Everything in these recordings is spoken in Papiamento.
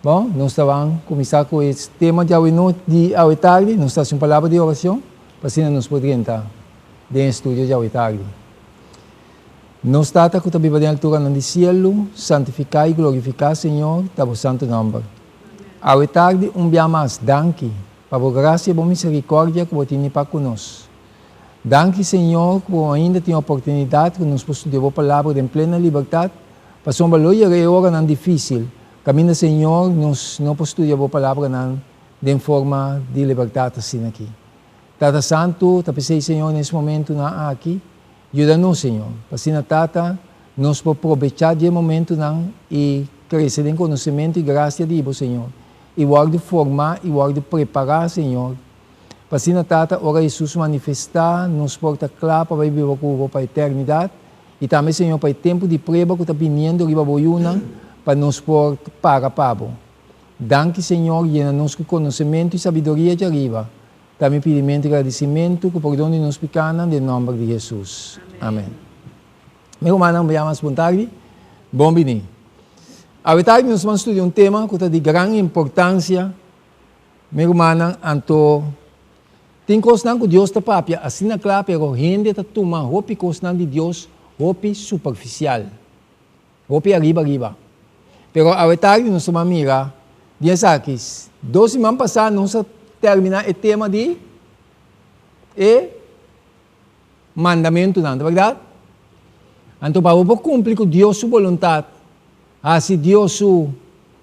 Bon, nos ta ban kuminsá ku e tema di awe no di awe tardi. Nos ta hasi un palabra di orashon pa asina nos por drenta den e studio di awe tardi. Nos Tata ku ta biba den alturanan di sielu, santifiká i glorifiká, Señor, ta bo santu nòmber. Awe tardi un bia mas, danki pa bo grasia i bo miserikòrdia ku bo tini pa ku nos. Danki, Señor, ku bo ainda tin oportunidat ku nos por studia bo Palabra den plena libertat, pasobra lo yega e oranan difísil kaminda, Señor, nos no por studia bo Palabranan den forma di libertat asina aki. Tata Santu, ta p'esei, Señor, na es momentunan aki, yuda nos, Señor, pa asina, Tata, nos por probechá di e momentunan i krese den konosementu i grasia di bo, Señor, i wòrdu formá i wòrdu prepará, Señor, Pa asina, Tata, ora Hesus manifestá, nos por ta kla pa bai biba ku Bo pa eternidat, i tambe, Señor, pa e tempu di prueba ku ta biniendo riba Bo yunan, pa nos por para pa Bo. Danki, Señor, yena nos ku konosementu i sabiduria djariba. Ta mi pidimentu i gradisimentu ku pordon di nos pikánan den nòmber di Hesus. Amen. Mi rumannan, bo yama bon tardi. Bon bini. Awe tardi nos ban studia un tema ku ta di gran importansia. Mi rumannan, anto tin kosnan ku Dios ta papia asina kla, pero hende ta tuma hopi kosnan di Dios hopi superfisial, hopi ariba ariba. Pero awe tardi nos ta ban mira di esaki. Dos siman pasá nos a terminá e tema di e mandamentunan, ta bèrdat? Anto pa bo por kumpli ku Dios su boluntat, hasi Dios su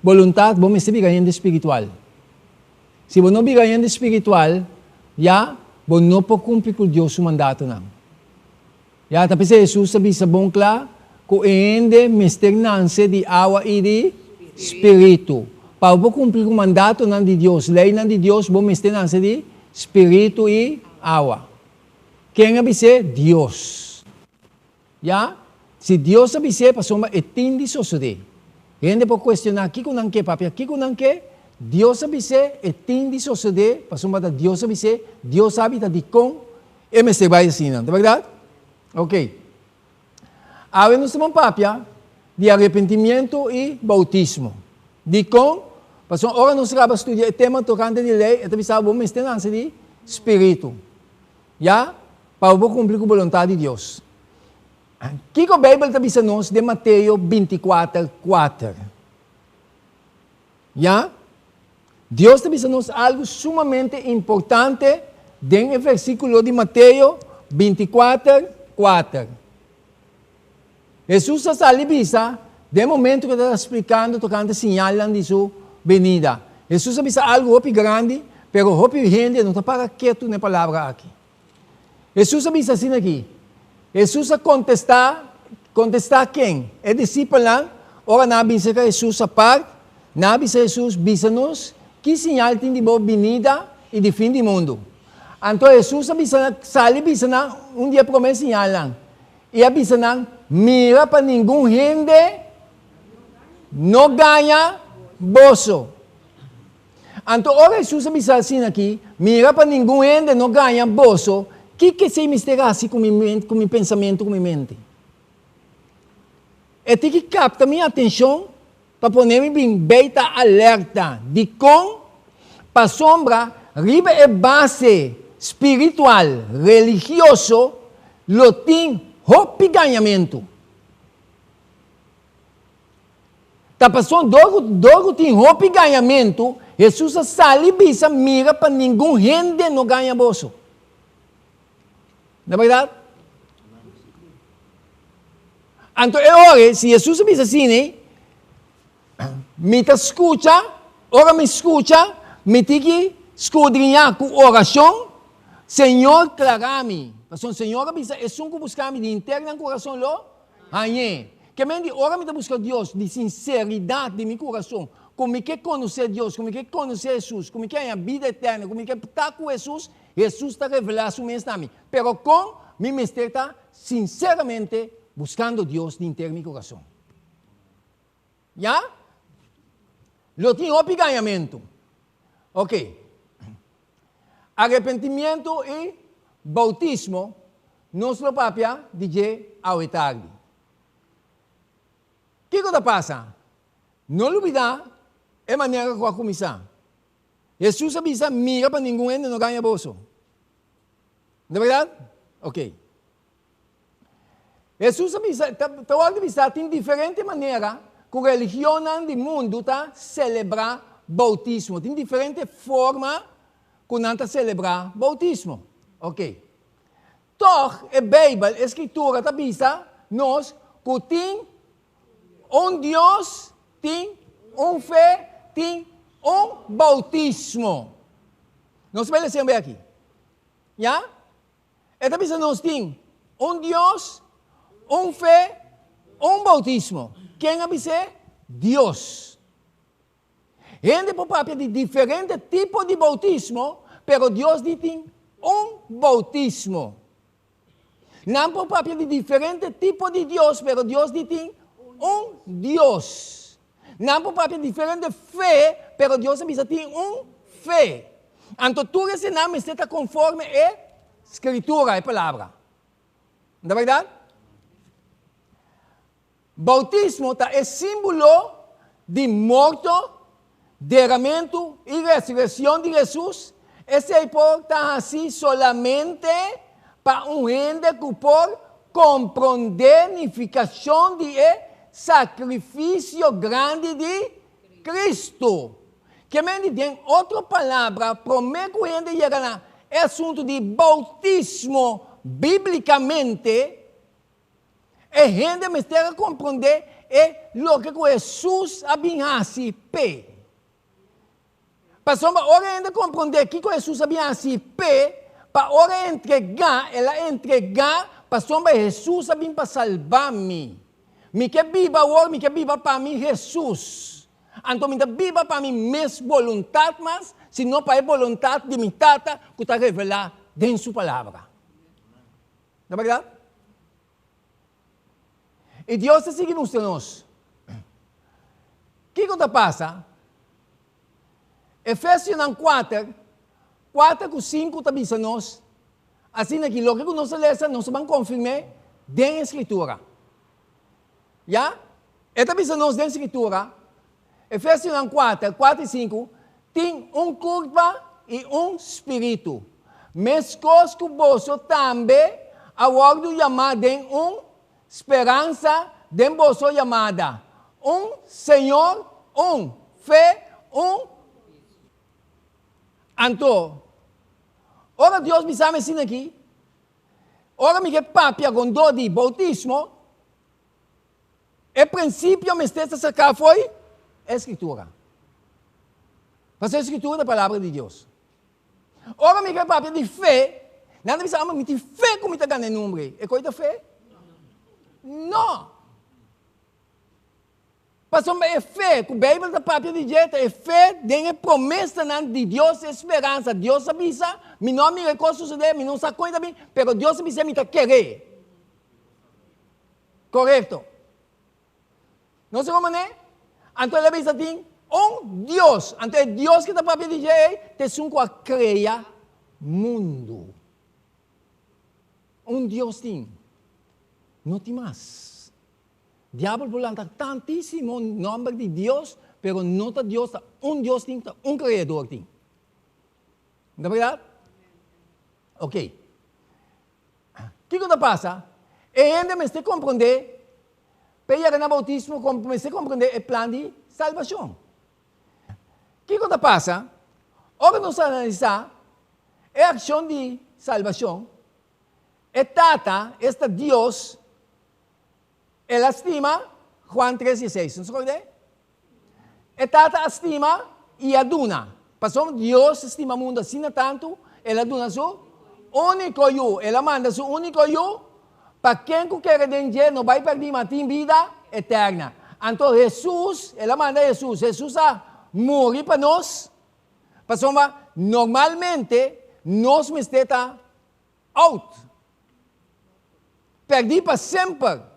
boluntat, bo mester bira hende spiritual. Si bo no bira hende spiritual, ya bo no por kumpli ku Dios su mandatonan. Ya, ta p'esei Hesus a bisa bon kla ku e hende mester nanse di awa i di spiritu. Pa bo por kumpli ku mandatonan di Dios, leinan di Dios, bo mester nanse di spiritu i awa. Ken a bis'é? Dios. Ya, si Dios a bis'é, pasobra e tin di sosodé. Hende por kuestioná kiko nan ke papia, kiko nan ke? Dios a bis'é, e tin di sosodé, pasobra ta Dios a bis'é, Dios sabi ta dikon e mester bai asina. Ta bèrdat? Ok. Awe nos ta ban papia di arepentimiento i boutismo. Dikon? Pasobra ora nos kaba studia e tema tokante di lei, e ta bisa bo mester nanse di spiritu. Ya, pa bo por kumpli ku boluntat di Dios. Kiko Beibel ta bisa nos den Mateo 24, 4? Ya, Dios ta bisa nos algu sumamente importante den e versíkulo di Mateo 24, 4. Hesus a sali bisa den e momento ku e tabata splikando tokante siñalnan di su benida. Hesus a bisa algu hopi grandi, pero hopi hende no ta para ketu na e palabra aki. Hesus a bisa asina aki, Hesus a kontestá, kontestá ken? E disipelnan, ora nan a bin serka Hesus apart, nan a bisa Hesus, Bisa nos, ki siñal tin di bo binida i di fin di mundu? Anto Hesus a bisa nan, sali bisa nan un di e promé siñalnan. I a bisa nan, Mira pa ningun hende no gaña boso. Anto ora Hesus a bisa asina aki, Mira pa ningun hende no gaña boso, kiko esei mester hasi ku mi ku mi pensamentu, ku mi mente? E tin ki kapta mi atenshon pa pone mi bin bei ta alerta. Dikon? Pasobra riba e base spiritual religioso lo tin hopi gañamentu. Ta pasobra dor ku dor ku tin hopi gañamentu, Hesus a sali bisa, Mira pa ningun hende no gaña boso. No bèrdat? Anto e ora, si Hesus a bisa asina, mi ta skucha, ora mi skucha, mi tin ki skudriñá ku orashon, Señor klará mi. Pasobra Señor a bisa, esun ku buska mi di henter nan kurason lo hañ'é. Ke men di ora mi ta buska Dios di sinseridat di mi kurason, ku mi ke konosé Dios, ku mi ke konosé Hesus, ku mi ke haña bida eterno, ku mi ke ta ku Hesus, Hesus ta revelá su mes na mi. Pero kon mi mester ta sinseramente buskando Dios di henter mi kurason? Ya? Lo tin hopi gañamentu. Ok. Arepentimiento i boutismo nos lo papia di dje awe tardi. Kiko ta pasa? No lubidá. E manera ku a kuminsá. Hesus a bisa, Mira pa ningun hende no gaña boso. No ta bèrdat? Ok. Hesus a bisa, ta ta wòrdu bisá tin diferente manera ku religionnan di mundu ta selebrá boutismo. Tin diferente forma ku nan ta selebrá boutismo. Ok. Tòg e Beibel, e Skritura ta bisa nos ku tin un Dios, tin un fe, tin un boutismo. Nos ta bai lesa un aki. Ya? E ta bisa nos tin un Dios, un fe, un boutismo. Ken a bis'é? Dios. Hende por papia di diferente tipo di boutismo, pero Dios di tin un boutismo. Nan por papia di diferente tipo di Dios, pero Dios di tin un Dios. Nan por papia diferente fe, pero Dios a bisa tin un fe. Anto tur esenan mester ta konforme e Skritura, e Palabra. No ta bèrdat? Boutismo ta e símbolo di morto, deramentu i resurekshon di Hesus. Esei por ta hasí solamente pa un hende ku por komprondé nifikashon di e sakrifisio grandi di Kristu. Ke men di den otro palabra, promé ku hende yega na e asuntu di boutismo bíblikamente, E hende mester a komprondé e loke ku Hesus a bin hasi p'e. Pasobra ora e hende komprondé kiko Hesus a bin hasi p'e, pa ora e entregá, el a entregá pasobra Hesus a bin pa salba mi. Mi ke biba awor, mi ke biba pa mi Hesus. Anto mi ta biba pa mi mes boluntat mas, sino pa e boluntat di mi Tata ku ta revelá den su Palabra. Ta bèrdat? I Dios ta sigui mustra nos. Kiko ta pasa? Efesionan kuater, kuater ku sinku ta bisa nos, asina ki loke ku nos a lesa nos ta ban konfirm'é den e Skritura. Ya? E ta bisa nos den Skritura, Efesionan kuater, kuater i sinku, Tin un kurpa i un spiritu, meskos ku boso tambe a wòrdu yamá den un speransa den boso yamada, un Señor, un fe, un. Anto, ora Dios bisa mi asina aki, ora mi ke papia rondó di boutismo, E prinsipio mester ta saká fo'i e Skritura. Pasobra e Skritura ta e Palabra di Dios. Ora mi ke papia di fe, nan ta bisa, Amo, mi tin fe ku mi ta gana e number ei. E koi ta fe? No! Pasobra e fe ku Beibel ta papia di dje ta e fe den e promesanan di Dios, e speransa. Dios a bisa, mi no a mira e kos susedé, mi no sa kon e ta bin, pero Dios a bisa mi ta keré. Korekto. No se manera? Anto el a bisa tin un Dios. Anto e Dios ke ta papia di dje ei ta esun ku a krea mundu. Un Dios tin. No tin mas. Diabel por lanta tantísimo nòmber di Dios, pero no ta Dios, ta un Dios tin, ta un Kreador tin. No ta bèrdat? Ok. Kiko ta pasa? E hende mester komprondé, pa e yega na boutismo, mester komprondé e plan di salbashon. Kiko ta pasa? Ora nos analisá e akshon di salbashon, e Tata, esta Dios, el a stima, Juan tres dieseis, nos kord'é? E Tata a stima i a duna. Pasobra Dios a stima mundu asina tantu, El a duna Su úniko Yu. El a manda Su úniko Yu pa ken ku kere den dje no bai pèrdí ma tin bida eterna. Anto Hesus, El a manda Hesus. Hesus a muri pa nos, pasobra normalmente nos mester ta Out. Perdí pa semper.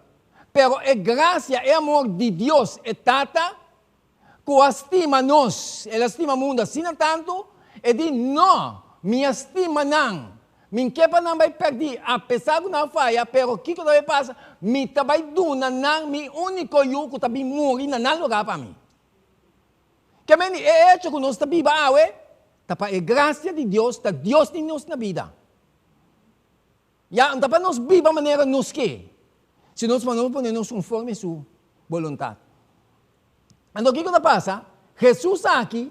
Pero e gracia, e amor di Dios, e Tata, cu a stima nos, El a stima mundo asina tanto, E di, No, Mi a stima nan. Mi n'ke pa nan bai perdí, a pesar cu nan a faya, pero kico ta bai pasa? Mi ta bai duna nan mi unico Yu cu ta bin muri na nan lugar pa mi. Ke men di e echo ku nos ta biba awe ta pa e grasia di Dios, ta Dios tin nos na bida. Ya, no ta pa nos biba manera nos ke, sino pa nos pone nos konforme su boluntat. Anto kiko ta pasa? Hesus aki,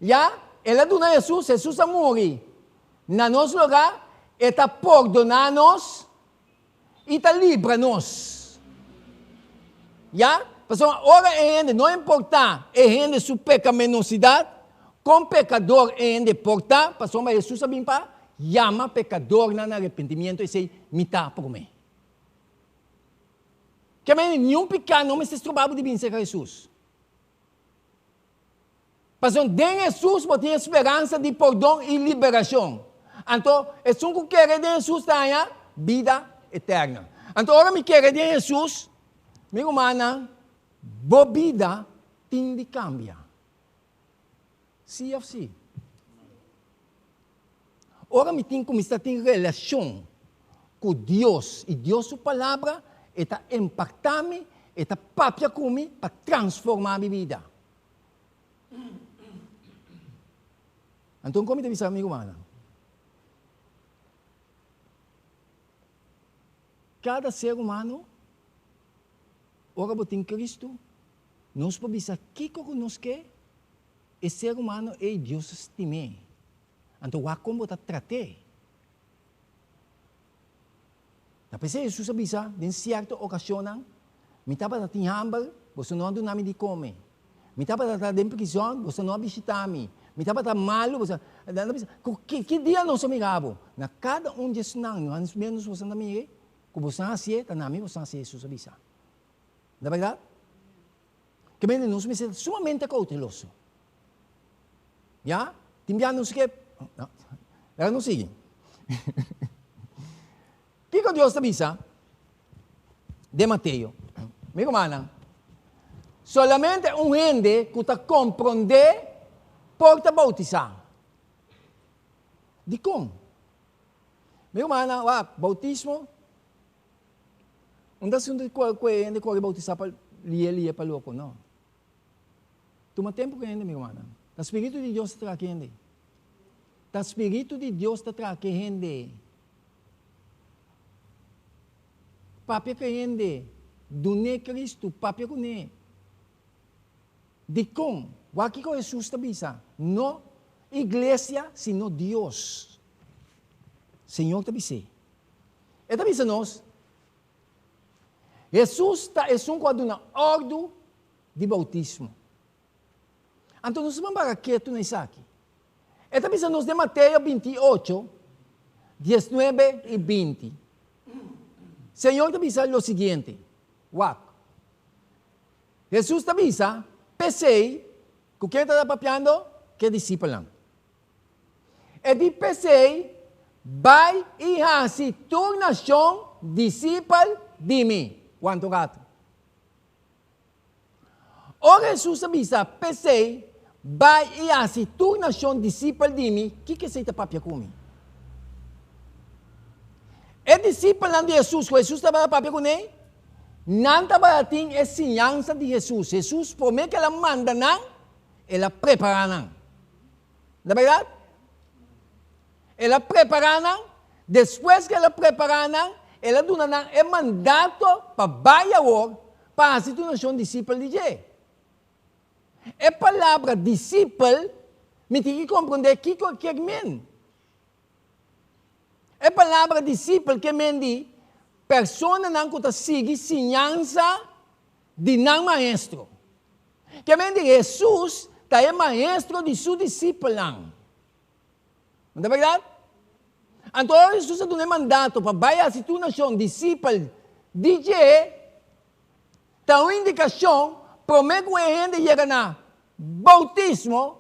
ya, el a duna Hesus, Hesus a muri na nos lugá, e ta pordoná nos i ta libra nos. Ya, pasobra ora e hende, no importá e hende su pekaminosidat, kon pekador e hende por ta, pasobra Hesus a bin pa yama pekadornan na arepentimiento, esei mi ta promé. Ke manera niun piká no mester stroba bo di bin serka Hesus. Pasobra den Hesus bo tin e speransa di pordon i liberashon. Anto, esun ku kere den Hesus ta haña bida eterno. Anto, ora mi kere den Hesus, mi rumannan, bo bida tin di kambia. Sí òf sí? Ora mi tin kuminsá tin relashon ku Dios i Dios su Palabra, e ta impaktá mi, e ta papia ku mi pa transformá mi bida. Anto kon mi ta bisa mi rumannan? Kada ser humano, ora bo tin Kristu, nos por bisa kiko ku nos ke, e ser humano ei Dios a stim'é. Anto wak kon bo ta trat'é. Ta p'esei Hesus a bisa den sierto okashonnan, Mi tabata tin hamber, boso no a duna mi di kome. Mi tabata ta den prizòn, boso no a bishitá mi. Mi tabata malu, boso a bisa, ku ki dia nos a mira bo? Na kada un di esnan, nos ménos boso ta mir'é, ku boso a hasié, ta na mi boso a hasié, Hesus a bisa. No ta bèrdat? Ke mende nos mester ta sumamente kouteloso. Ya? Tin bia nos ke, no, laga nos sigui. Kiko Dios ta bisa den Mateo? Mi rumannan, solamente un hende ku ta komprondé por ta boutisá. Dikon? Mi rumannan, wak, boutismo Un ta asuntu di ku e hende kore boutisá pa lié lié pa loko, no. Tuma tempu ku e hende, mi rumannan. Ta spiritu di Dios ta traha ku hende. Ta spiritu di Dios ta traha ku hende. Papia ku hende, dun'é Kristu, papia kuné. Dikon? Wak kiko Hesus ta bisa, No iglesia, sino Dios. Señor ta bis'é. E ta bisa nos, Hesus ta esun ku a duna òrdu di boutismo. Anto nos a ban ketu na esaki. E ta bisa nos den Mateo 28, 19 i 20. Señor ta bisa lo siguiente, wak. Hesus ta bisa, P'esei, ku ken ta papiando? Ku e disipelnan. E di p'esei, Bai i hasi tur nashon disipel di mi. Wanta un ratu. Ora Hesus a bisa, P'esei, bai i hasi tur nashon disipel di mi, kiko esei ta papia ku mi? E disipelnan di Hesus ku Hesus tabata papia kuné, nan tabata tin e siñansa di Hesus. Hesus promé ku el a manda nan, el a prepará nan. Na berdad? El a prepará nan, despues ku el a prepará nan, el a duna nan e mandato pa bai awor pa hasi tur nashon disipel di dje. E palabra disipel, mi tin ki komprondé kiko e kier men. E palabra disipel ke men di personanan ku ta sigui siñansa di nan maestro. Ke men di Hesus ta e maestro di su disipelnan. No ta bèrdat? Anto ora Hesus a duna e mandato pa bai hasi tur nashon disipel di dje, ta un indikashon promé ku e hende yega na boutismo,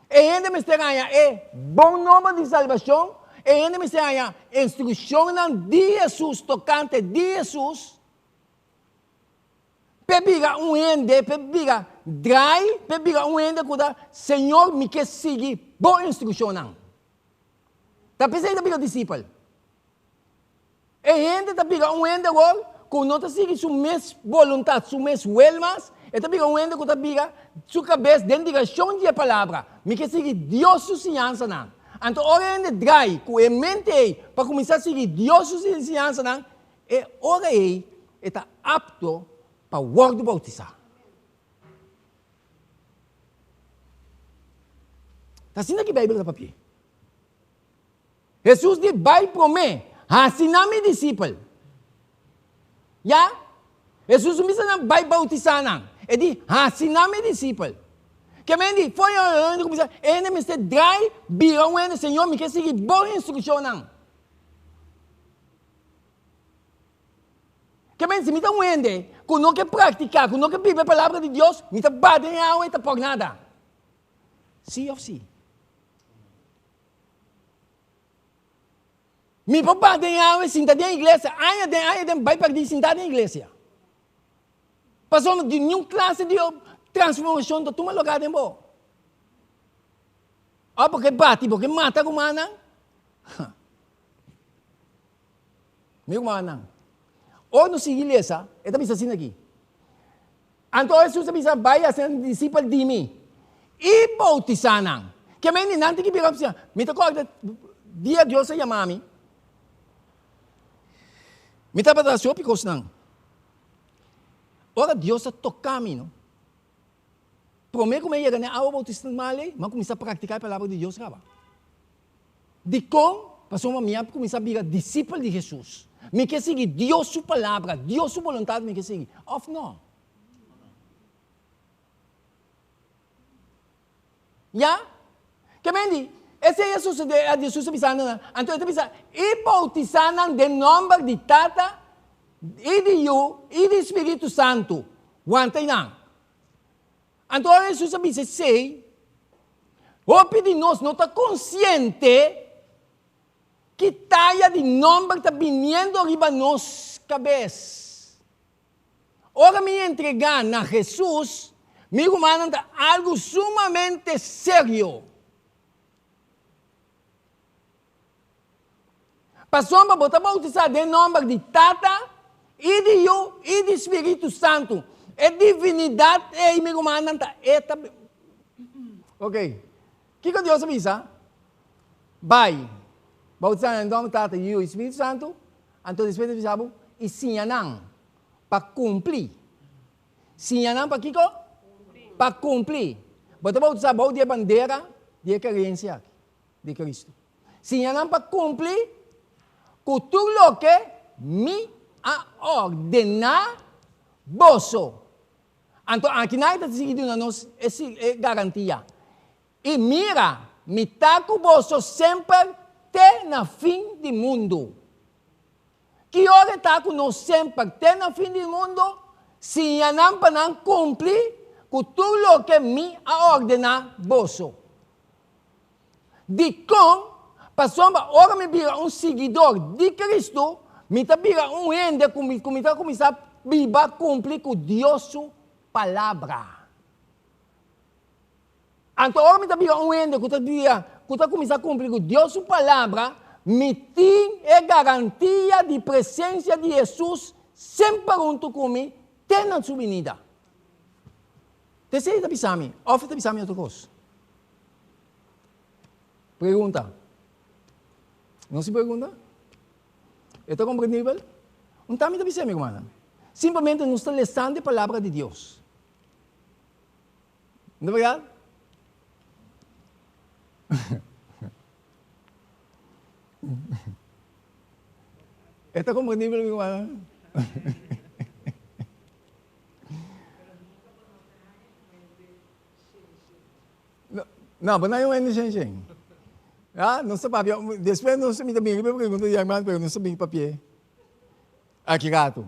e hende mester haña e bon nobo di salbashon, e hende mester haña instrukshonnan di Hesus tokante di Hesus. P'e bira un hende, p'e bira drai, p'e bira un hende ku ta, Señor, mi ke sigui bo instrukshonnan. Ta p'esei ta bira disipel. E hende ta bira un hende awor ku no ta sigui su mes boluntat, su mes wil mas, E ta bira un hende ku ta bira su kabes den direkshon di e Palabra. Mi ke sigui Dios su siñansanan. Anto ora e hende drai ku e mente ei pa kuminsá sigui Dios su siñansanan, e ora ei e ta apto pa wòrdu boutisá. Ta asina ki Beibel ta papia. Hesus di, Bai promé, hasi nan mi disipel. Ya, Hesus no bisa nan bai boutisá nan. E di, Hasi nan mi disipel. Ke men di, Fo'i ora hende kuminsá, e hende mester drai bira un hende, Señor, mi ke sigui bo instrukshonnan. Ke men, si mi ta un hende ku no ke praktiká, ku no ke biba e palabra di Dios, mi ta bati den awa i ta por nada. Sí òf sí? Mi por ba den awe sinta den iglesia, aña den aña den bai perdí sinta den iglesia. Pasobra di niun klase di transformashon ta tuma lugá den bo. Ora bo ke bati, bo ke mata rumannan. Mi rumannan, ora nos sigui lesa, e ta bisa asina aki. Anto Hesus a bisa, Bai hasi nan disipel di mi i boutisá nan. Ke men di nan tin ki bira boutisá? Mi ta kòrda dia Dios a yama mi, mi tabata hasi hopi kosnan. Ora Dios a toka mi, no, promé ku mi a yega na e awa boutismal ei, mi a kuminsá praktiká e palabra di Dios kaba. Dikon? Pasobra mi a kuminsá bira disipel di Hesus. Mi ke sigui Dios su palabra, Dios su boluntat mi ke sigui, òf nò? Ya? Ke men di, esei a sosodé, a Jesus a bisa nan, anto e ta bisa, I boutisá nan den nòmber di Tata, i di Yu, i di Spiritu Santu. Wanta einan. Anto ora Hesus a bisa esei, hopi di nos no ta konsiente ki taya di nòmber ta biniendo riba nos kabes. Ora mi entregá na Hesus, mi rumannan ta algu sumamente serio. Pasobra bo ta bautisá den nòmber di Tata i di Yu i di Spiritu Santu. E divinidat ei, mi rumannan, ta e ta. Ok. Kiko Dios a bisa? Bai, bautisá nan den nòmber di Tata, Yu i Spiritu Santu. Anto despues a bisa bo, i siña nan pa kumpli. Siña nan pa kiko? Pa kumpli. Bo ta bautisá bou di e bandera di e kerensia aki, di Kristu. Siña nan pa kumpli ku tur loke mi a ordená boso. Anto akinan e ta sigui duna nos e garantia, I mira, mi ta ku boso semper te na fin di mundu. Ki ora e ta ku nos semper te na fin di mundu? Siña nan pa nan kumpli ku tur loke mi a ordená boso. Dikon? Pasobra ora mi bira un siguidor di Kristu, mi ta bira un hende ku mi ku mi ta kuminsá biba kumpli ku Dios su Palabra. Anto ora mi ta bira un hende ku ta bira ku ta kuminsá kumpli ku Dios su Palabra, mi tin e garantia di presensia di Hesus semper huntu ku mi te na su binida. Ta esei ta bisa mi òf e ta bisa mi otro kos? Pregunta. No sin pregunta? E ta komprendibel? Un ta mi ta bisa mi rumannan. Simplemente nos ta lesando e palabra di Dios. No ta berdad? E ta komprendibel mi rumannan? No, bo no hay un hende shen shen. Ya, nos ta papia, despues nos mi ta bin riba e pregunta di Armand, pero nos ta bin papi'é aki rato.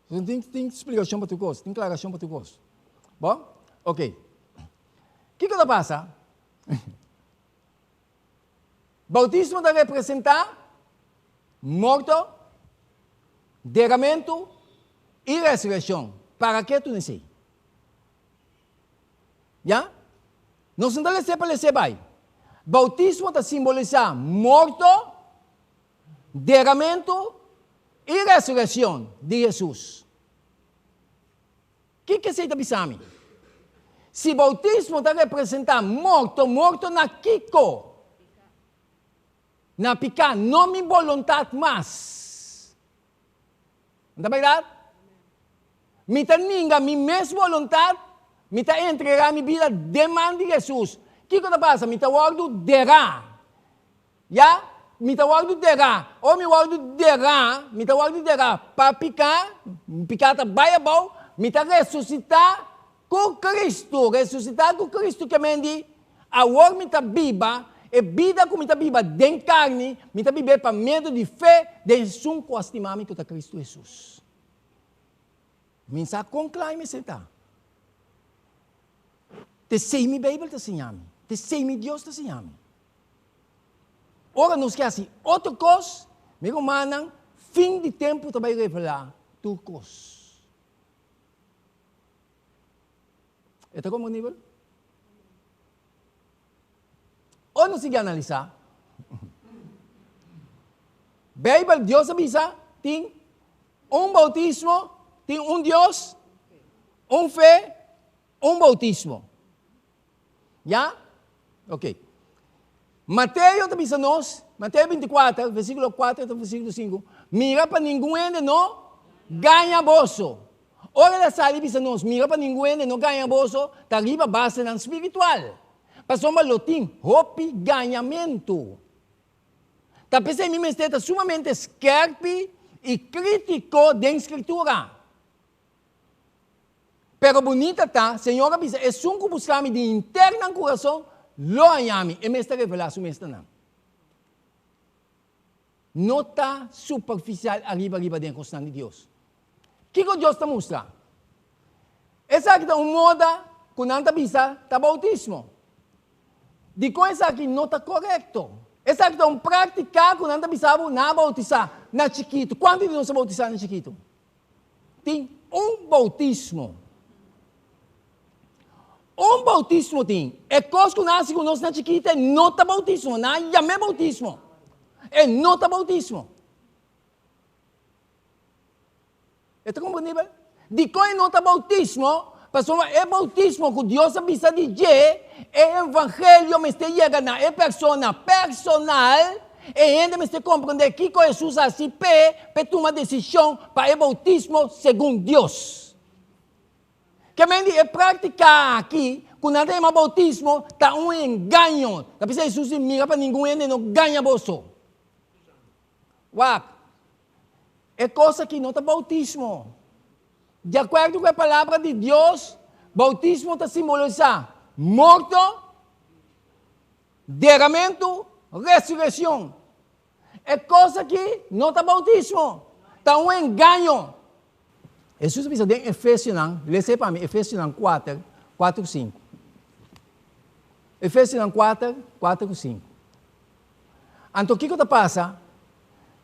So tin tin splikashon pa tur kos, tin klarashon pa tur kos. Bon? Ok. Kiko ta pasa? Boutismo ta representá morto, deramentu i resurekshon. Para ke tur esei? Ya? Nos no ta les'é pa les'é bai. Boutismo ta simbolisá morto, deramentu i resurekshon di Hesus. Kiko esei ta bisa mi? Si boutismo ta representá morto, morto na kiko? Na piká, no mi boluntat mas. No ta bèrdat? Mi ta ninga mi mes boluntat, mi ta entregá mi bida den man di Hesus. Kiko ta pasa? Mi ta wòrdu derá. Ya, mi ta wòrdu derá. Ora mi wòrdu derá, mi ta wòrdu derá pa piká, piká ta bai abou, mi ta resusitá ku Kristu. Resusitá ku Kristu ke men di, awor mi ta biba, e bida ku mi ta biba den karni, mi ta bib'é pa medio di fe den esun ku a stima mi, ku ta Kristu Hesus. Mi sa kon kla mi mester ta. T'esei mi Beibel ta siña mi. T'esei mi Dios ta siña mi. Ora nos ke hasi otro kos, mi rumannan, fin di tempu ta bai revelá tur kos. E ta komprendibel? Ora nos sigui analisá, Beibel, Dios a bisa, tin un boutismo, tin un Dios, un fe, un boutismo. Ya? Ok. Mateo ta bisa nos, Mateo 24, versículo 4 ta versículo 5, mira pa ningun hende no gaña boso. Ora el a sali bisa nos, mira pa ningun hende no gaña boso, ta riba basenan spiritual. Pasobra lo tin hopi gañamentu. Ta p'esei mi mester ta sumamente skerpi i krítiko den Skritura. Pero bunita ta, Señor a bisa, Esun ku buska mi di henter nan kurason, lo haña mi. E mes ta revelá su mes na nan. No ta superfisial ariba riba den kosnan di Dios. Kiko Dios ta mustra? Esaki ta un moda ku nan ta bisa ta boutismo. Dikon esaki no ta korekto? Esaki ta un práktika ku nan ta bisa bo nan a boutisá na chikitu. Kuantu di nos a boutisá na chikitu? Tin un boutismo. Un boutismo tin. E kos ku nan hasi ku nos na chikito e no ta boutismo. Nan a yam'é boutismo. E no ta boutismo. E ta komprendibel? Dikon e no ta boutismo? Pasobra e boutismo ku Dios a bisa di dje, e evangelio mester yega na e persona personal, e hende mester komprendé kiko Hesus a hasi p'e, p'e tuma desishon pa e boutismo segun Dios. Ke men di e práktika aki ku nan ta yama boutismo ta un engaño. Ta p'esei Hesus di mira pa ningun hende no gaña boso. Wak, e kos aki no ta boutismo. Di akuerdo ku e Palabra di Dios, boutismo ta simbolisá morto, deramentu, resurekshon. E kos aki no ta boutismo, ta un engaño. Hesus a bisa den Efesionan, lesa e pa mi, Efesionan kuater, kuater ku sinku. Efesionan kuater, kuater ku sinku. Anto kiko ta pasa?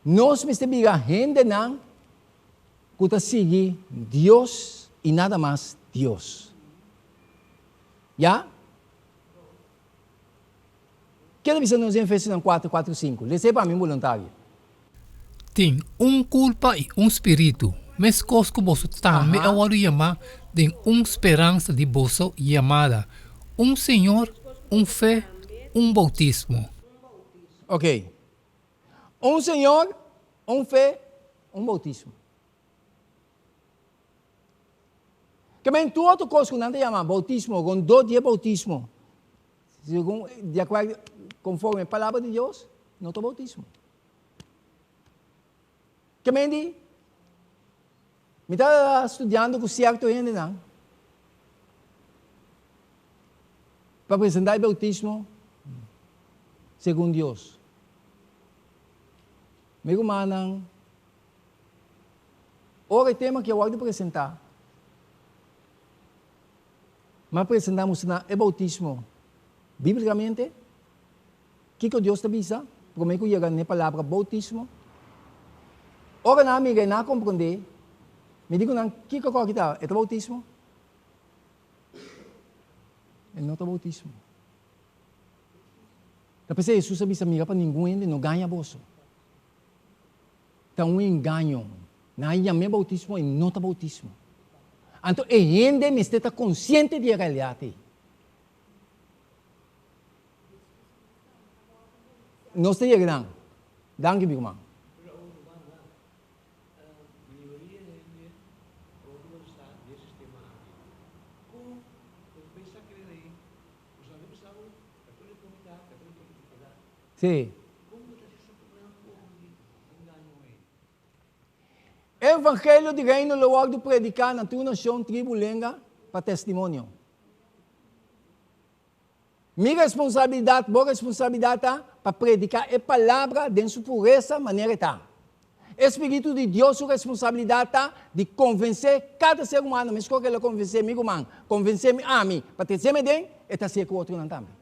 Nos mester bira hendenan ku ta sigui Dios i nada mas Dios. Ya? Ke ta bisa nos den Efesionan kuater, kuater ku sinku? Les'é pa mi boluntario. Tin un kulpa i un spiritu, meskos ku boso tambe a wòrdu yamá den un speransa di boso yamada, un Señor, un fe, un boutismo. Ok. Un Señor, un fe, un boutismo. Ke men tur otro kos ku nan ta yama boutismo, rondó di e boutismo, segun, di akuerdo, konforme e palabra di Dios, no ta boutismo. Ke men di, mi ta studiando ku sierto hendenan pa presentá e boutismo segun Dios. Mi rumannan, ora e tema aki a wòrdu presentá, mi a presentá mustra nan e boutismo bíblikamente, kiko Dios ta bisa promé ku yega n'e palabra boutismo. Ora nan a mira i nan a komprondé, mi di ku nan, kiko ku aki ta? E ta boutismo? E no ta boutismo. Ta p'esei Hesus a bisa, Mira pa ningun hende no gaña boso. Ta un engaño. Nan a yam'é boutismo i no ta boutismo. Anto e hende mester ta konsiente di e realidat ei. Nos ta yega nan. Danki mi ruman. Sí. E evangelio di reino lo wòrdu prediká na tur nashon, tribu, lenga pa testimonio. Mi responsabilidat, bo responsabilidat ta pa prediká e palabra den su puresa manera e ta. E Spiritu di Dios su responsabilidat ta di konvensé kada ser humano, meskos ku el a konvensé mi ruman, konvensé mi ami pa trese mi aden, e ta hasié ku otronan tambe.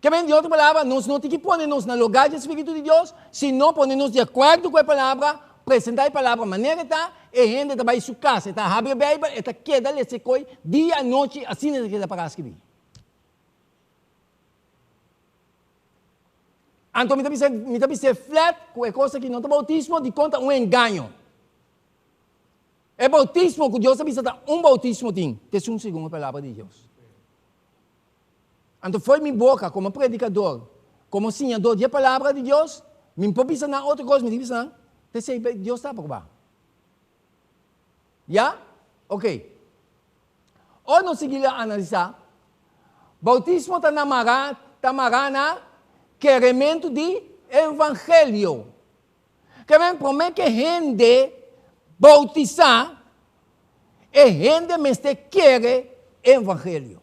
Ke men, di otro palabra, nos no tin ki pone nos na lugá dje Spiritu di Dios, sino pone nos di akuerdo ku e Palabra, presentá e Palabra manera e ta, e hende ta bai su kas, e ta habri e Beibel, e ta keda lesa e koi dia anochi, asina e ta keda pará skibí. Anto mi ta bisa, mi ta bis'é flat ku e kos aki no ta boutismo, dikon ta un engaño. E boutismo ku Dios a bisa ta un boutismo tin, ta esun segun e Palabra di Dios. Anto fo'i mi boka komo predikador, komo siñador di e palabra di Dios, mi no por bisa nan otro kos, mi tin bisa nan, P'esei Dios ta aprobá. Ya? Oke. Ora nos sigui la analisá, boutismo ta na mará, ta mará na kerementu di evangelio. Ke men promé ke hende boutisá, e hende mester kere e evangelio.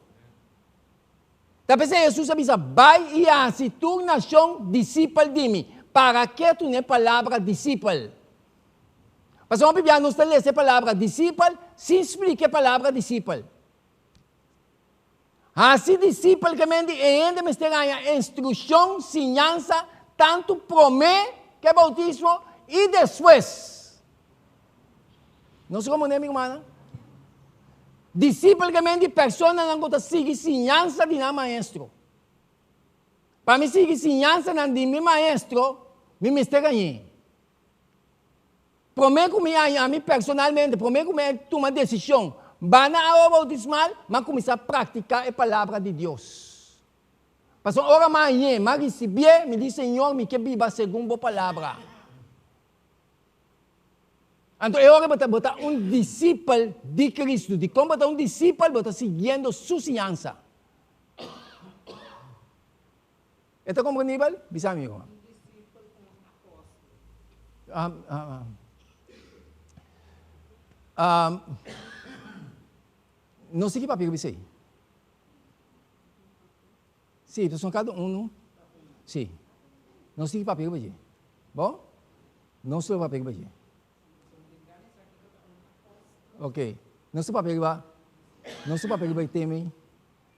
Ta p'esei Hesus a bisa, Bai i hasi tur nashon disipel di mi. Para ketu na e palabra disipel. Pasobra hopi bia nos ta lesa e palabra disipel sin splika e palabra disipel. Hasi disipel ke men di e hende mester haña instrukshon, siñansa, tantu promé ke boutismo i despues. Nos ta komprendé, mi rumannan? Disipel ke men di personanan ku ta sigui siñansa di nan maestro. Pa mi sigui siñansanan di mi maestro, mi mester hañ'é. Promé ku mi haña ami personalmente, promé ku mi a tuma desishon ba na awa boutismal, mi a kuminsá praktiká e Palabra di Dios. Pasobra ora mi a hañ'é, mi a risibié, mi di, Señor, mi ke biba segun bo Palabra. Anto e ora bo ta, bo ta un disipel di Kristu. Dikon bo ta un disipel? Bo ta siguiendo su siñansa. E ta komprendibel? Bisa mi ruman. No sigui papia ku bisei. Si, pasobra kada unu, si. No sigui papia riba dje. Bo? No sigui papia riba dje. Ok. Nos ta papia riba, nos ta papia riba e tema ei,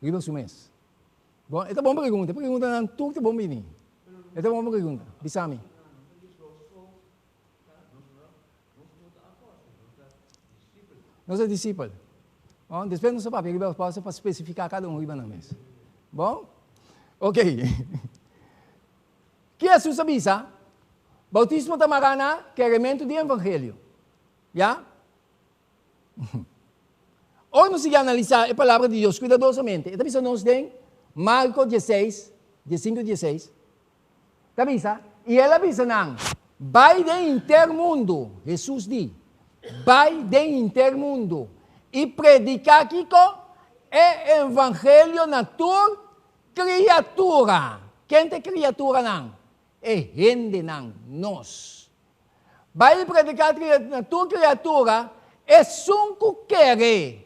riba su mes. Bon, e ta bon pregunta. E preguntanan tur ta bon bini. E ta bon pregunta. Bisa mi. Nos ta disipel. Bon, despues nos ta papia riba pausa pa spesifiká kada un riba nan mes. Bon? Ok. Ki Hesus a bisa? Boutismo ta mará na kerementu di evangelio. Ya? Ora nos sigui analisá e Palabra di Dios kuidadosamente, e ta bisa nos den Marko dieseis, diesinku dieseis, ta bisa, I el a bisa nan, Bai den henter mundu, Hesus di, bai den henter mundu, i prediká kiko? E evangelio na tur kriatura. Ken ta e kriaturanan? E hendenan, nos. Bai prediká na tur kriatura, esun ku kere,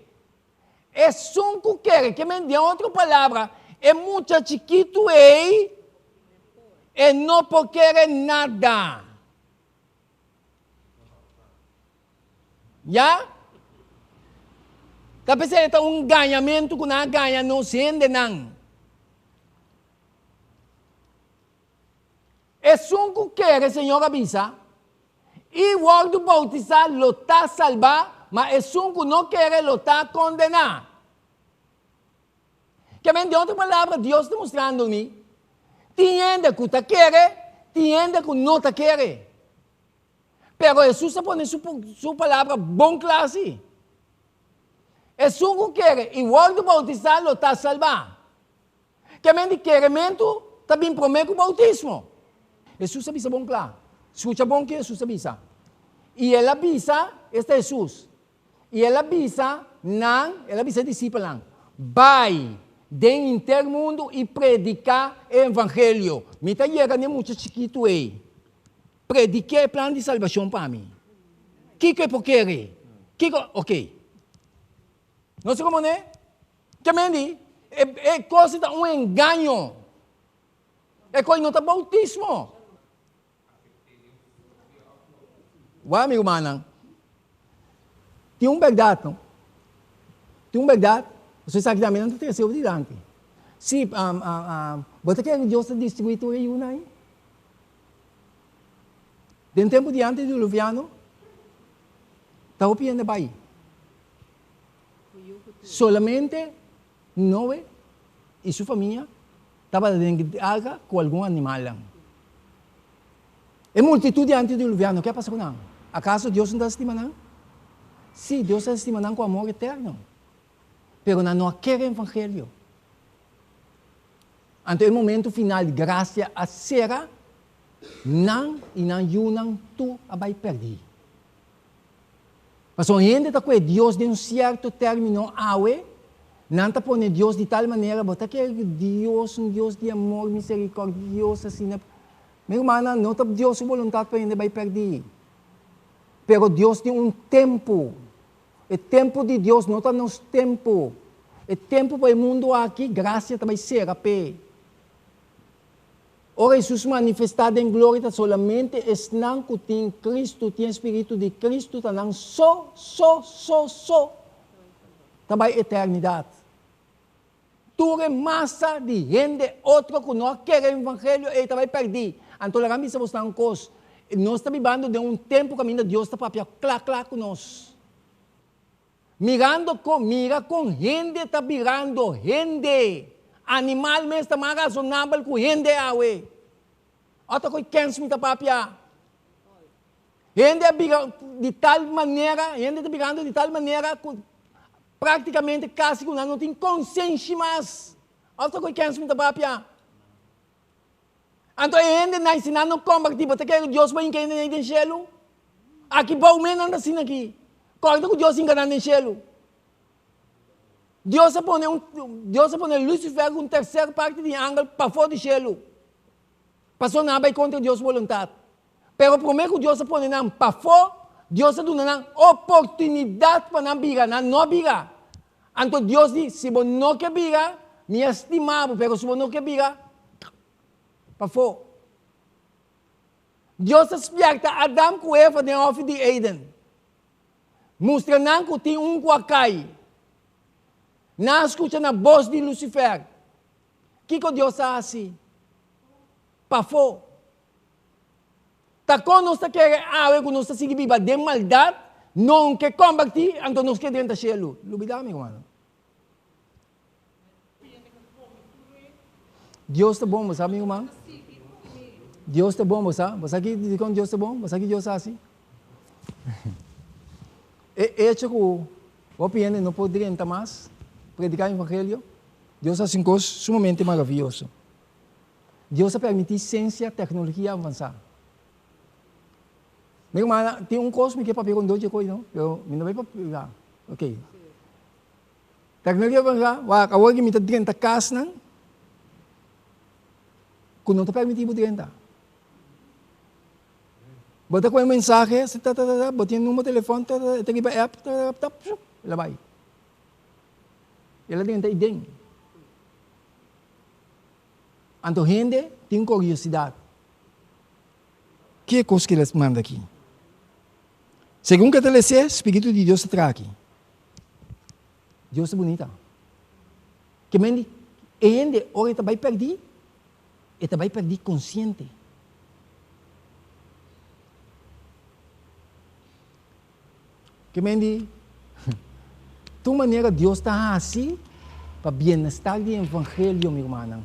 esun ku kere, ke men den otro palabra, e mucha chikitu ei, e no por kere nada. Ya? Ta p'esei e ta un gañamentu ku nan a gaña nos hendenan. Esun ku kere, Señor a bisa, i wòrdu boutisá lo ta salbá, ma esun ku no kere lo ta kondená. Ke men, den otro palabra, Dios ta mustrando mi, tin hende ku ta kere, tin hende ku no ta kere. Pero Hesus a pone su, su palabra bon kla si. Esun ku kere i wòrdu boutisá lo ta salbá. Ke men di kerementu ta bin promé ku boutismo. Hesus a bisa bon kla. Skucha bon ke Hesus a bisa. I el a bisa, esta Hesus, i el a bisa nan, el a bisa e disipelnan, Bai den henter mundu i prediká e evangelio. Mi ta yega n'e mucha chikitu ei. Prediké e plan di salbashon pa mi. Kiko e por kere? Kiko? Ok. Nos ta komprondé? Ke men di, e e kos ta un engaño. E kos no ta boutismo. Wak mi rumannan, tin un bèrdat no. Tin un bèrdat, pasobra esaki tambe nan ta trese hopi dilanti. Si, bo ta kere ku Dios ta destruí tur e yunan ei? Den tempu di antidiluviano, ta hopi hende bai. Solamente Noe i su famia tabata den arka ku algun animalnan. E multitut di antidiluviano, ke a pasa ku nan? Akaso Dios no ta stima nan? Sí, Dios ta stima nan ku amor eterno. Pero nan no a kere evangelio. Anto e momentu final di grasia a sera, nan i nan yunan tur a bai pèrdí. Pasobra hende ta kue Dios den un sierto término awe, nan ta pone Dios di tal manera, bo ta kere ku Dios, un Dios di amor miserikòrdioso asina. Mi rumannan, no ta Dios su boluntat pa hende bai pèrdí. Pero Dios tin un tempu. E tempu di Dios no ta nos tempu. E tempu pa e mundu aki, grasia ta bai sera p'e. Ora Hesus manifestá den gloria ta solamente esnan ku tin Kristu, tin e spiritu di Kristu ta nan so, so, so, so ta bai eternidat. Tur e masa di hende otro ku no a kere e evangelio ei ta bai pèrdí. Anto laga mi bisa bosnan un kos, nos ta bibando den un tempu kaminda Dios ta papia kla kla ku nos. Mirando kon, mira kon hende ta birando hende. Animal mes ta mas rasonabel ku hende awe. Ota koe kens mi ta papia. Hende a bira di tal manera, hende ta birando di tal manera ku Práktikamente kasi ku nan no tin konsenshi mas. Òf ta ku e kèns mi ta papia? Anto e hendenan, si nan no kombertí, bo ta kere ku Dios por hinka hendenan ei den shelu? Aki bou men nan ta asina aki. Kòrda ku Dios hinka nan den shelu. Dios a pone un, Dios a pone Lucifer ku un terser parti di angel pafó di shelu. Pasobra nan a bai kontra Dios su boluntat. Pero promé ku Dios a pone nan pafó, Dios a duna nan oportunidat pa nan bira. Nan no a bira. Anto Dios di, Si bo no ke bira, mi a stima bo, pero si bo no ke bira, pafó. Dios a spièrta Adam ku Eva den hòfi di Eden. Mustra nan ku tin un ku a kai. Nan a skucha na bos di Lucifer. Kiko Dios a hasi? Pafó. Ta kon nos ta kere awe ku nos ta sigui biba den maldat, no ke kombertí, anto nos ke drenta shelu? Lubidá, mi rumannan. Dios ta bon, bo sa, mi ruman? Dios ta bon, bo sa? Bo sa ki dikon Dios ta bon? Bo sa ki Dios hasi? E echo ku hopi hende no por drenta mas prediká evangelio, Dios hasi un kos sumamente maravioso. Dios a permití siensia, teknologia avansá. Mi rumannan, tin un kos mi ke papia ku Doje koe no, pero mi no bai papia, ok. Teknologia avansá, wak, awor ki mi ta drenta kasnan ku no ta permití bo drenta. Bo ta kohe mensahe, ta ta ta, bo tin number telefòn, ta ta ta, e ta riba app, ta ta ta, pshup, el a bai. El a drenta ei den. Anto hende tin kuriosidat. Ki e kos ku el a manda aki? Segun ku e ta les'é, spiritu di Dios ta traha aki. Dios ta bunita. Ke men di, e hende ora e ta bai pèrdí, e ta bai pèrdí konsiente. Ke men di, Tur manera Dios ta hasi pa bienestar di evangelio, mi rumannan.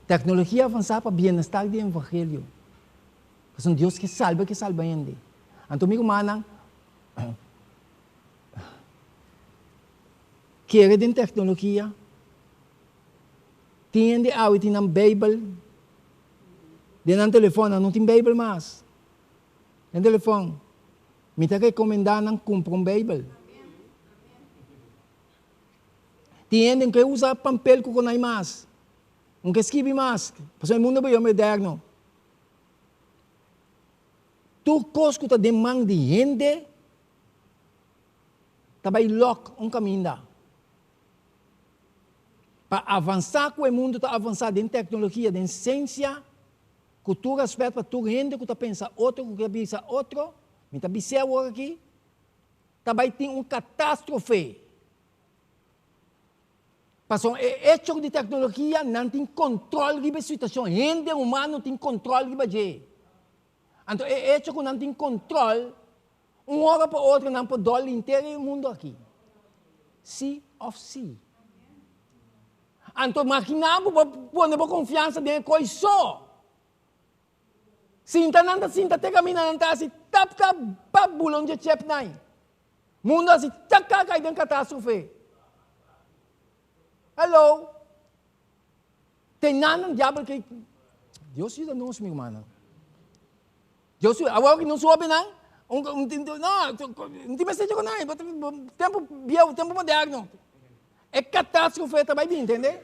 Teknologia avansá pa bienestar di evangelio. Pasobra Dios ke salba ke salba hende. Anto mi rumannan, kere den teknologia, tin hende awe tin nan Beibel den nan telefòn, nan no tin Beibel mas den telefòn. Mi ta rekomendá nan kumpra un Beibel. Tin hende no ke usa pampel ku konai mas, no ke skibi mas, pasobra e mundu a bira moderno. Tur kos ku ta den man di hende ta bai lòk un kaminda. Pa avansá ku e mundu ta avansá den teknologia, den siensia, ku tur rèspèt pa tur hende ku ta pensa otro, ku ta bisa otro, mi ta bis'é awor aki, ta bai tin un katastrofe. Pasobra e echo di teknologia nan tin kontrol riba e situashon, hende humano tin kontrol riba dje. Anto e echo ku nan tin kontrol, un ora pa otro nan por dòl henter e mundu aki. Sí òf sí. Anto magina bo bo pone bo konfiansa den e koi so. Sinta nan ta sinta te kaminda nan ta hasi tap tap pap bulon dje chep nai. Mundo hasi taka kai den katastrofe. Hello. Te nan nan diabel ke Dios yuda nos mi rumannan. Dios yuda awor ki nos hobennan un un no no tin mester dje ku nan tempu bieu tempu moderno. E katastrofe ta bai bin tende.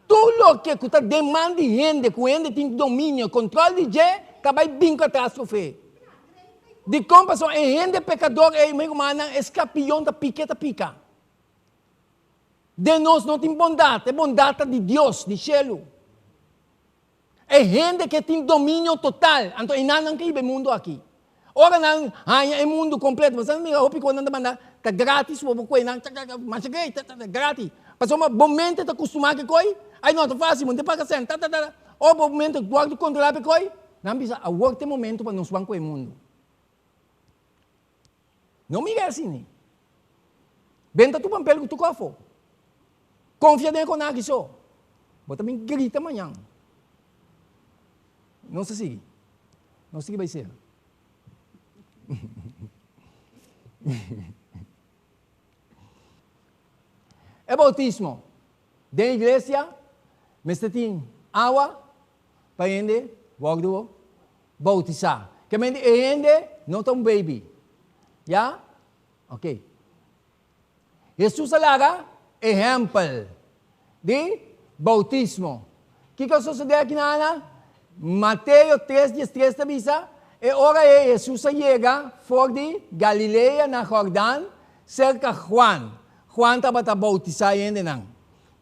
Tur loke ku ta den man di hende, ku hende tin dominio, kontrol di dje, ta bai bin katastrofe. Dikon? Pasobra e hende pekador ei, mi rumannan, e skapion ta pika e ta pika. Den nos no tin bondat, e bondat ta di Dios, di shelu. E hende ke tin dominio total, anto einan nan ke hiba e mundu aki. Ora nan haña e mundu kompleto, bo sa mira hopi kos nan ta manda ta gratis bo por kohe nan masha grei ta ta gratis. Pasobra bo mente ta kustumá ke koi, ai no ta fásil, bo no ta paga sèn ta ta ta. Ora bo mente wòrdu kontrolá pa e koi, nan bisa awor ta e momento pa nos ban kohe e mundu. No mira asina. Benta tur pampel ku tur kòfo. Konfia den e konaki so. Bo ta bin grita mañan. Nos ta sigui. Nos sigui bai sera. E boutismo den iglesia mester tin awa pa hende wòrdu boutisá. Ke men di e hende no ta un baby. Ya? Ok. Hesus a laga ehèmpel di boutismo. Kiko a sosodé aki na Ana? Mateo tres diestres ta bisa, E ora ei Hesus a yega for di Galilea na Jordan serka Juan. Juan tabata boutisá hendenan.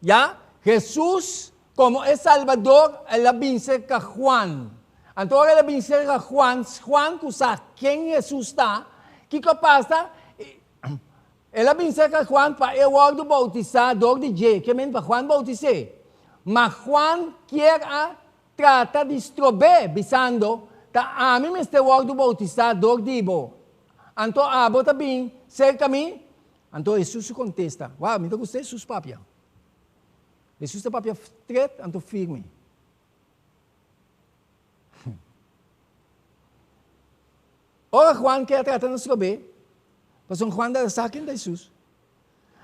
Ya, Hesus Komo e Salbador, el a bin serka Juan. Anto ora el a bin serka Juan, Juan ku sa ken Hesus ta, kiko a pasa? El a bin serka Juan pa e wòrdu boutisá dor di dje, ke men pa Juan boutis'é. Ma Juan kier a trata di strob'é, bisando, Ta ami mester wòrdu boutisá dor di bo, anto abo ta bin serka mi? Anto Hesus kontesta, Wou, mi ta gusta Hesus papia. Hesus ta papia stret anto firme. Ora Juan ke a trata na strob'é, pasobra Juan ta sa ken ta Hesus.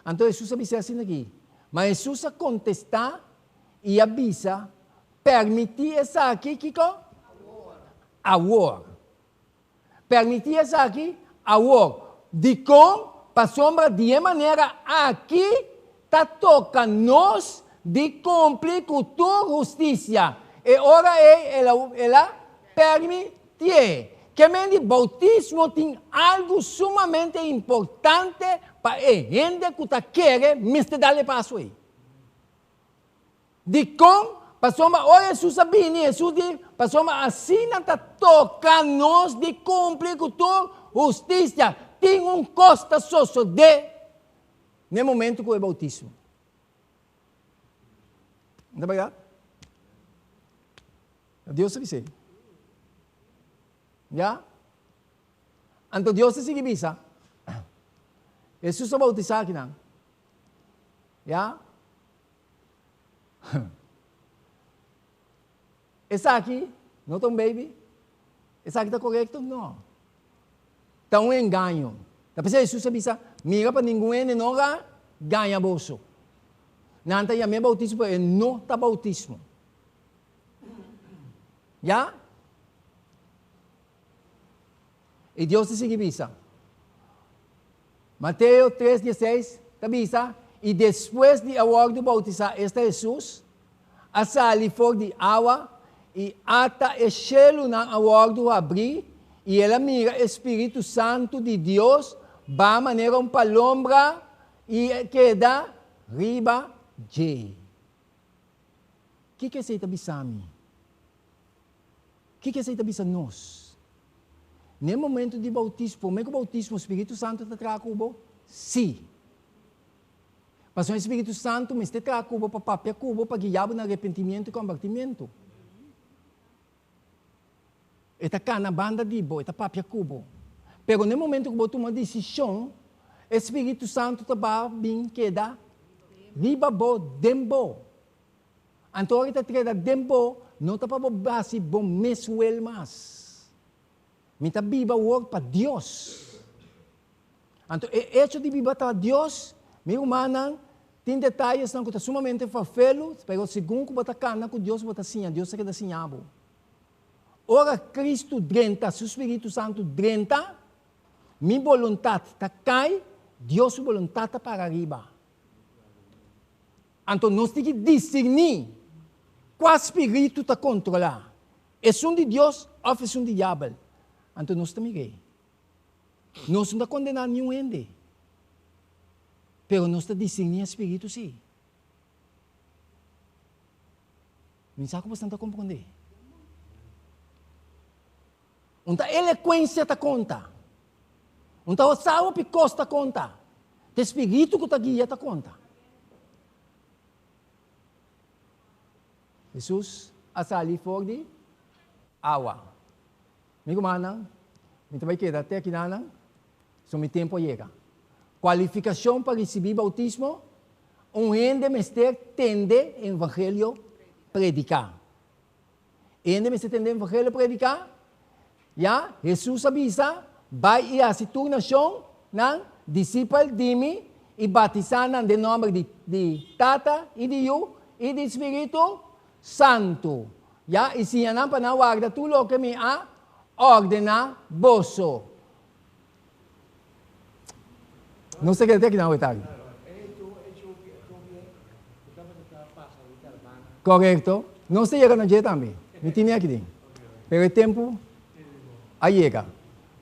Anto Hesus a bis'é asina aki. Ma Hesus a kontestá i a bisa, Permití esaki, kiko? Awor. Permití esaki awor. Dikon? Pasobra di e manera aki ta toka nos di kumpli ku tur hustisia. E ora ei el a permitié. Ke men di boutismo tin algu sumamente importante pa e hende ku ta kere mester dal e paso ei. Dikon? Pasobra ora Hesus a bini, Hesus di, Pasobra asina ta toka nos di kumpli ku tur hustisia. Tin un kos ta sosodé n'e momentu ku e boutismo. No ta bèrdat? Dios ta bis'é. Ya? Anto Dios ta sigui bisa, Hesus a boutisá akinan. Ya? Esaki. No ta un baby? Esaki ta korekto? No. Ta un engaño. Ta p'esei Hesus a bisa, Mira pa ningun hende no ga gaña boso. Nan ta yam'é boutismo, pero e no ta boutismo. Ya? I Dios ta sigui bisa. Mateo tres dieseis ta bisa, I despues di a wòrdu boutisá, esta Hesus, a sali for di awa, i ata e shelunan a wòrdu habrí, i el a mira e Spiritu Santu di Dios baha manera un palombra i keda riba dje. Kiko esei ta bisa mi? Kiko esei ta bisa nos? Na e momento di boutismo, promé ku boutismo, Spiritu Santu ta traha ku bo? Sí. Pasobra e Spiritu Santu mester traha ku bo pa papia ku bo, pa guia bo na arepentimiento i kombertimentu. E ta kana banda di bo, e ta papia ku bo. Pero na e momento ku bo tuma desishon, e Spiritu Santu ta ba bin keda riba bo, den bo. Anto ora ta treda den bo, no ta pa bo basi bo mes wel mas. Mi ta biba awor pa Dios. Anto e echo di biba ta Dios, mi rumannan, tin detayesnan ku ta sumamente farfelu, pero segun ku bo ta kana ku Dios bo ta siña, Dios ta keda siña bo. Ora Kristu drenta, su Spiritu Santu drenta, mi boluntat ta kai, Dios su boluntat ta para riba. Anto nos tin ki disirní kua spiritu ta kontrolá, esun di Dios òf esun di diabel. Anto nos ta mir'é. Nos no ta kondená niun hende, pero nos ta disirní e spiritu sí. Mi sa ku boso ta komprondé. Un ta elekuensia ta konta. Un ta osa hopi kos ta konta. Ta e spiritu ku ta guia ta konta. Hesus a sali for di awa. Mi rumannan, mi ta bai keda te akinanan, so mi tempu a yega. Kualifikashon pa risibí boutismo, Un hende mester tende evangelio prediká. Hende mester tende evangelio prediká? Ya, Hesus a bisa, Bai i hasi tur nashon nan disipel di mi i batisá nan den nòmber di di Tata i di Yu i di Spiritu Santu. Ya, i siña nan pa nan warda tur loke mi a ordená boso. Nos ta keda te akinan awe tardi. Korekto. Nos ta yega na dje tambe. Mi tine aki den. Pero e tempu a yega.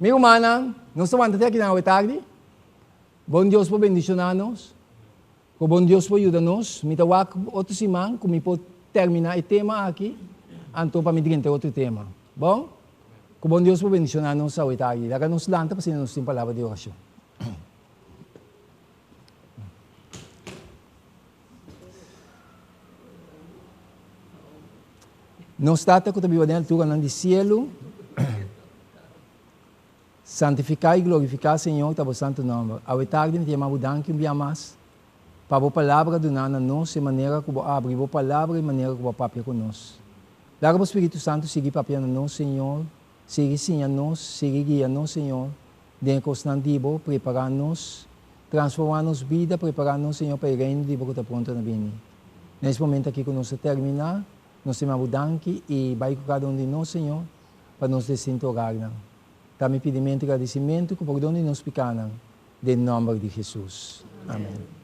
Mi rumannan, nos ta wanta te akinan awe tardi. Bon Dios por bendishoná nos. Ku bon Dios por yuda nos. Mi ta wak otro siman ku mi por terminá e tema aki, anto pa mi drenta otro tema. Bon? Ku bon Dios por bendishoná nos awe tardi. Laga nos lanta pa asina nos tin palabra di orashon. Nos Tata ku ta biba den alturanan di sielu, Santifiká i glorifiká, Señor, ta bo santu nòmber. Awe tardi mi ta yama bo danki un bia mas pa bo palabra duná na nos, e manera ku bo a abri bo palabra i manera ku bo a papia ku nos. Laga bo Spiritu Santu sigui papia na nos, Señor, sigui siña nos, sigui guia nos, Señor, den e kosnan di bo, prepará nos, transformá nos bida, prepará nos, Señor, pa e Reino di bo ku ta pronto na bini. Na es momento aki ku nos ta terminá, nos ta yama bo danki i bai ku kada un di nos, Señor, pa nos distinto hogarnan. Ta mi pidimentu i gradisimentu ku pordon di nos pikanan den nòmber di Hesus. Amen.